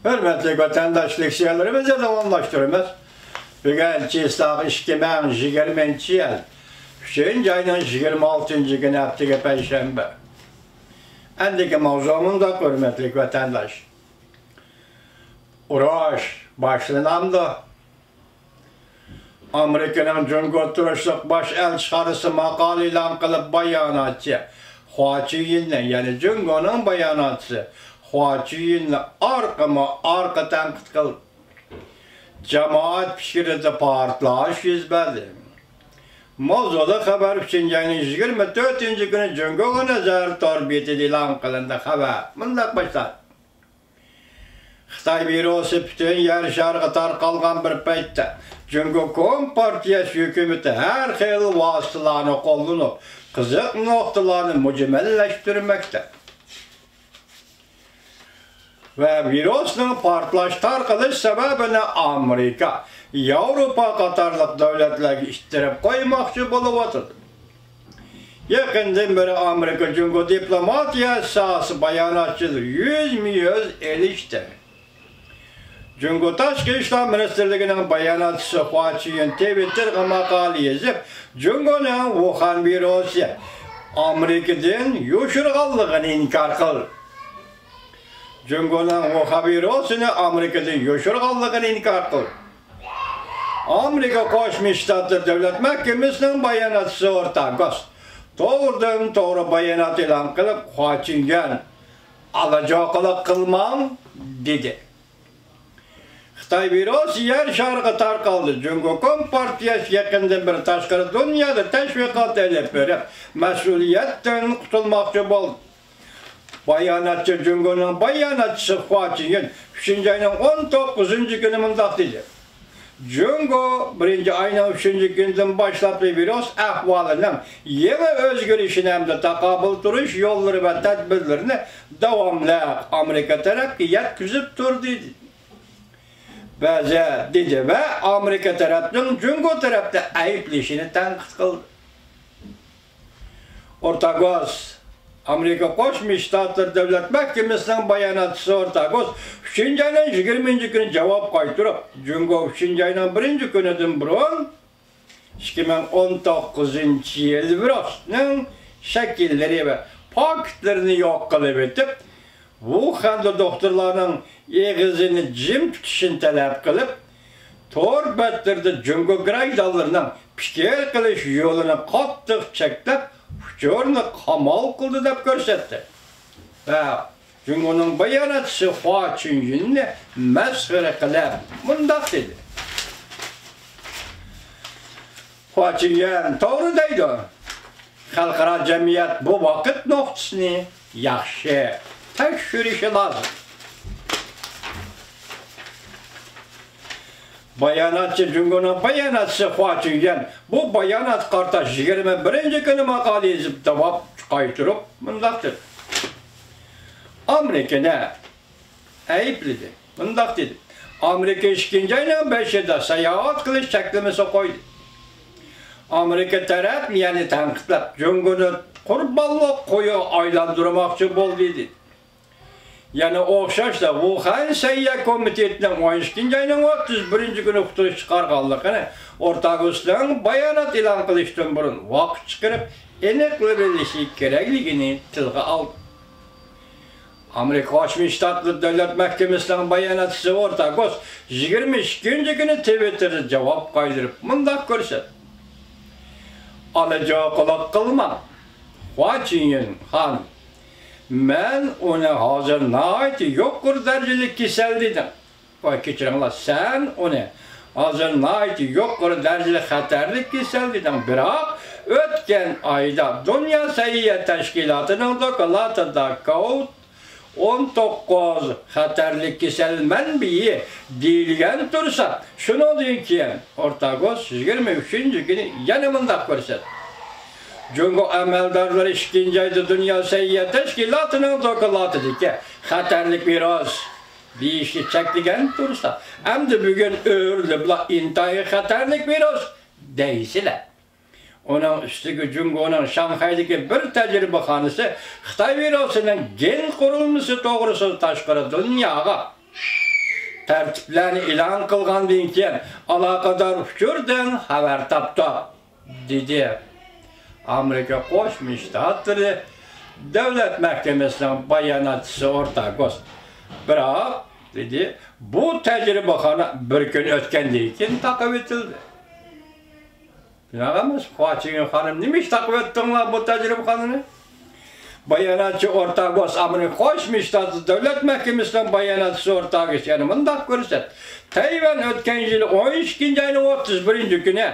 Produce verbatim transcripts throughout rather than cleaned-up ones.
ھۆرمەتلىك ۋەتەنداش، لېكسىيەلىرىمىزنى داۋاملاشتۇرىمىز. بۈگۈن چىسلاق ئىككى مىڭ يىگىرمىنچى يىل، ئۈچىنچى ئاينىڭ يىگىرمە ئالتىنچى كۈنى، ھەپتىگە پەيشەنبە. ئەندىكى ماۋزۇ مۇنداق، ھۆرمەتلىك ۋەتەنداش. ئۇرۇش باشلىنامدۇ؟ ئامېرىكىنىڭ جۇڭگو تۇرۇشلۇق باش ئەلچىخانىسى ماقالە ئېلان قىلىپ، باياناتچى خۇا چۈنيىننى، يەنى جۇڭگونىڭ باياناتچىسى خۇا چۈنيىننى ئارقىمۇ ئارقا تەنقىد قىلدى. جامائەت پىكرىدە پارتلاش يۈز بەردى. ماۋزۇلۇق خەۋەر ئۈچىنچى ئاينىڭ يىگىرمە تۆتىنچى كۈنى جۇڭگوغا نەزەر تور بېتىدە ئېلان قىلىندى. خەۋەر مۇنداق باشلاندى. خىتاي ۋىرۇسى پۈتۈن يەر شارىغا تارقالغان بىر پەيتتە، جۇڭگو كومپارتىيەسى ھۆكۈمىتى ھەر خىل ۋاسىتىلارنى قوللىنىپ، قىزىق نۇقتىلارنى مۇجمەللەشتۈرمەكتە ۋە ۋىرۇسنىڭ پارتلاش، تارقىلىش سەۋەبىنى ئامېرىكا، ياۋروپا قاتارلىق دۆلەتلەرگە ئىتتىرىپ قويماقچى بولۇۋاتىدۇ. يېقىندىن بېرى ئامېرىكا جۇڭگو دىپلوماتىيە ساھەسى باياناتچىلىرى يۈزمۇ يۈز ئېلىشتى. جۇڭگو تاشقى ئىشلار مىنىستىرلىكىنىڭ باياناتچىسى خۇا چۈنيىن تىۋىتتېرغا ماقالە يېزىپ، جۇڭگونىڭ ۋۇخەن ۋىرۇسى ئامېرىكىدىن يوشۇرغانلىقىنى ئىنكار قىلدى. جۇڭگونىڭ ۋۇخەن ۋىرۇسىنى ئامېرىكىدىن يوشۇرغانلىقىنى ئىنكار قىلدى. ئامېرىكا قوشما شتاتلىرى دۆلەت مەھكىمىسىنىڭ باياناتچىسى ئورتا گوس توغرىدىن توغرا بايانات ئېلان قىلىپ، خۇا چۈنيىن، «ئالاجوقىلىق قىلماڭ» دېدى. خىتاي ۋىرۇسى يەر شارىغا تارقالدى. جۇڭگو كومپارتىيەسى يېقىندىن بېرى تاشقىرى دۇنيادا تەشۋىقات ئېلىپ بېرىپ، مەسئۇلىيەتتىن قۇتۇلماقچى بولدى. باياناتچى، جۇڭگونىڭ باياناتچىسى خۇا چۈنيىن ئۈچىنچى ئاينىڭ ئون توققۇزىنچى كۈنى مۇنداق دېدى: جۇڭگو بىرىنچى ئاينىڭ ئۈچىنچى كۈنىدىن باشلاپلا ۋىرۇس ئەھۋالىنىڭ يېڭى ئۆزگىرىشىنى ھەمدە تاقابىل تۇرۇش يوللىرى ۋە تەدبىرلىرىنى داۋاملىق ئامېرىكا تەرەپكە يەتكۈزۈپ تۇردى، بەزى دېدى ۋە ئامېرىكا تەرەپنىڭ جۇڭگو تەرەپنى ئەيىبلىشىنى تەنقىد قىلدى. ئورتا گوس، ئامېرىكا قوشما شتاتلىرى دۆلەت مەھكىمىسىنىڭ باياناتچىسى ئورتا گوس ئۈچىنچى ئاينىڭ يىگىرمىنچى كۈنى جاۋاب قايتۇرۇپ، جۇڭگو ئۈچىنچى ئاينىڭ بىرىنچى كۈنىدىن بۇرۇن ئىككى مىڭ ئون توققۇزىنچى يىل ۋىرۇسنىڭ شەكىللىرى ۋە پاكىتلىرىنى يوق قىلىۋېتىپ، ۋۇخەندە دوختۇرلارنىڭ ئېغىزىنى جىم تۇتۇشىنى تەلەپ قىلىپ، تور بەتلىرىدە جۇڭگو گراژدانلىرىنىڭ پىكىر قىلىش يولىنى قاتتىق چەكلەپ، ئۇچۇرنى قامال قىلدى دەپ كۆرسەتتى ۋە جۇڭگونىڭ باياناتچىسى خۇا چۈنيىننى مەسخىرە قىلىپ مۇنداق دېدى: خۇا چۈنيىن توغرا دەيدۇ. خەلقئارا جەمئىيەت بۇ ۋاقىت نۇقتىسىنى ياخشى تەكشۈرۈشى لازىم. باياناتچى، جۇڭگونىڭ باياناتچىسى خۇا چۈنيىن بۇ باياناتقا قارىتا يىگىرمە بىرىنچى كۈنى ماقالە يېزىپ، جاۋاب قايتۇرۇپ مۇنداق دېدى: ئامېرىكىنى ئەيىبلىدى. مۇنداق دېدى: ئامېرىكا ئىككىنچى ئاينىڭ بەشىدە ساياھەت قىلىش چەكلىمىسى قويدى. ئامېرىكا تەرەپ يەنە تەنقىدلەپ، جۇڭگونى قۇربانلىق قويىغا ئايلاندۇرماقچى بولدى، دېدى. يەنە ئوخشاشلا، ۋۇخەن سەھىيە كومىتېتىنىڭ ئون ئىككىنچى ئاينىڭ ئوتتۇز بىرىنچى كۈنى ئۇقتۇرۇش چىقارغانلىقىنى، ئورتا گوسنىڭ بايانات ئېلان قىلىشتىن بۇرۇن ۋاقىت چىقىرىپ ئېنىقلىۋېلىشى كېرەكلىكىنى تىلغا ئالدى. ئامېرىكا قوشما شتاتلىرى دۆلەت مەھكىمىسىنىڭ باياناتچىسى ئورتا گوس يىگىرمە ئىككىنچى كۈنى تىۋىتتېردا جاۋاب قايتۇرۇپ مۇنداق كۆرسەتتى: ئالاجوقىلىق قىلماڭ، خۇا چۈنيىن خانىم. مەن ئۇنى ھازىر ناھايىتى يۇقىرى دەرىجىلىك كېسەل دېدىم. ۋاي، كەچۈرۈڭلار، سەن ئۇنى ھازىر ناھايىتى يۇقىرى دەرىجىلىك خەتەرلىك كېسەل دېدىڭ. بىراق ئۆتكەن ئايدا دۇنيا سەھىيە تەشكىلاتىنىڭ دوكلاتىدا كوۋىد ئون توققۇز خەتەرلىك كېسەل مەنبىيى دېيىلگەن تۇرسا، شۇنىڭدىن كېيىن ئورتا گوس يىگىرمە ئۈچىنچى كۈنى يەنە مۇنداق كۆرسەتتى: جۇڭگو ئەمەلدارلىرى ئىككىنچى ئايدا دۇنيا سەھىيە تەشكىلاتىنىڭ دوكلاتىدىكى خەتەرلىك ۋىرۇس دېيىشنى چەكلىگەن تۇرسا، ئەمدى بۈگۈن ئۆرۈلۈپلا ئىنتايىن خەتەرلىك ۋىرۇس دەيسىلە. ئۇنىڭ ئۈستىگە جۇڭگونىڭ شاڭخەيدىكى بىر تەجرىبىخانىسى خىتاي ۋىرۇسىنىڭ گېن قۇرۇلمىسى توغرىسىدا تاشقىرى دۇنياغا تەرتىپلەرنى ئېلان قىلغاندىن كېيىن، ئالاقىدار ئۇچۇردىن خەۋەر تاپتۇق، دېدى ئامېرىكا قوشما شتاتلىرى دۆلەت مەھكىمىسىنىڭ باياناتچىسى ئورتاگوس. بىراق، دېدى، بۇ تەجرىبىخانا بىر كۈن ئۆتكەندىن كېيىن تاقىۋېتىلدى. شۇنداق ئەمەس، خۇاچىڭ خانىم، نېمە ئىش تاقىۋەتتىڭلار بۇ تەجرىبىخانىنى؟ باياناتچى ئورتاگوس، ئامېرىكا قوشما شتاتلىرى دۆلەت مەھكىمىسىنىڭ باياناتچىسى ئورتاگوس يەنە مۇنداق كۆرسەتتى. تەيۋەن ئۆتكەن يىل ئون ئىككىنچى ئاينىڭ ئوتتۇز بىرىنچى كۈنى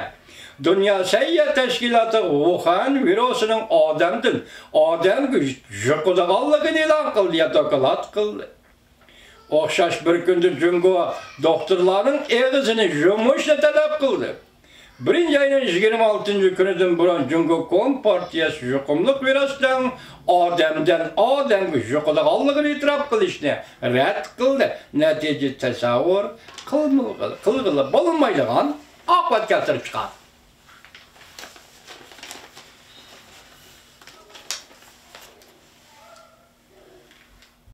دۇنيا سەھىيە تەشكىلاتى ۋۇخەن ۋىرۇسىنىڭ ئادەمدىن ئادەمگە يۇقىدىغانلىقىنى ئېلان قىلدى يا دوكلات قىلدى. ئوخشاش بىر كۈندە جۇڭگو دوختۇرلارنىڭ ئېغىزىنى يۇمۇشنى تەلەپ قىلدى. بىرىنچى ئاينىڭ يىگىرمە ئالتىنچى كۈنىدىن بۇرۇن جۇڭگو كومپارتىيەسى يۇقۇملۇق ۋىرۇسنىڭ ئادەمدىن ئادەمگە يۇقىدىغانلىقىنى ئېتىراپ قىلىشنى رەت قىلدى. نەتىجە تەسەۋۋۇر قىلمىغىلى، قىلغىلى بولمايدىغان ئاقىۋەت كەلتۈرۈپ چىقاردى.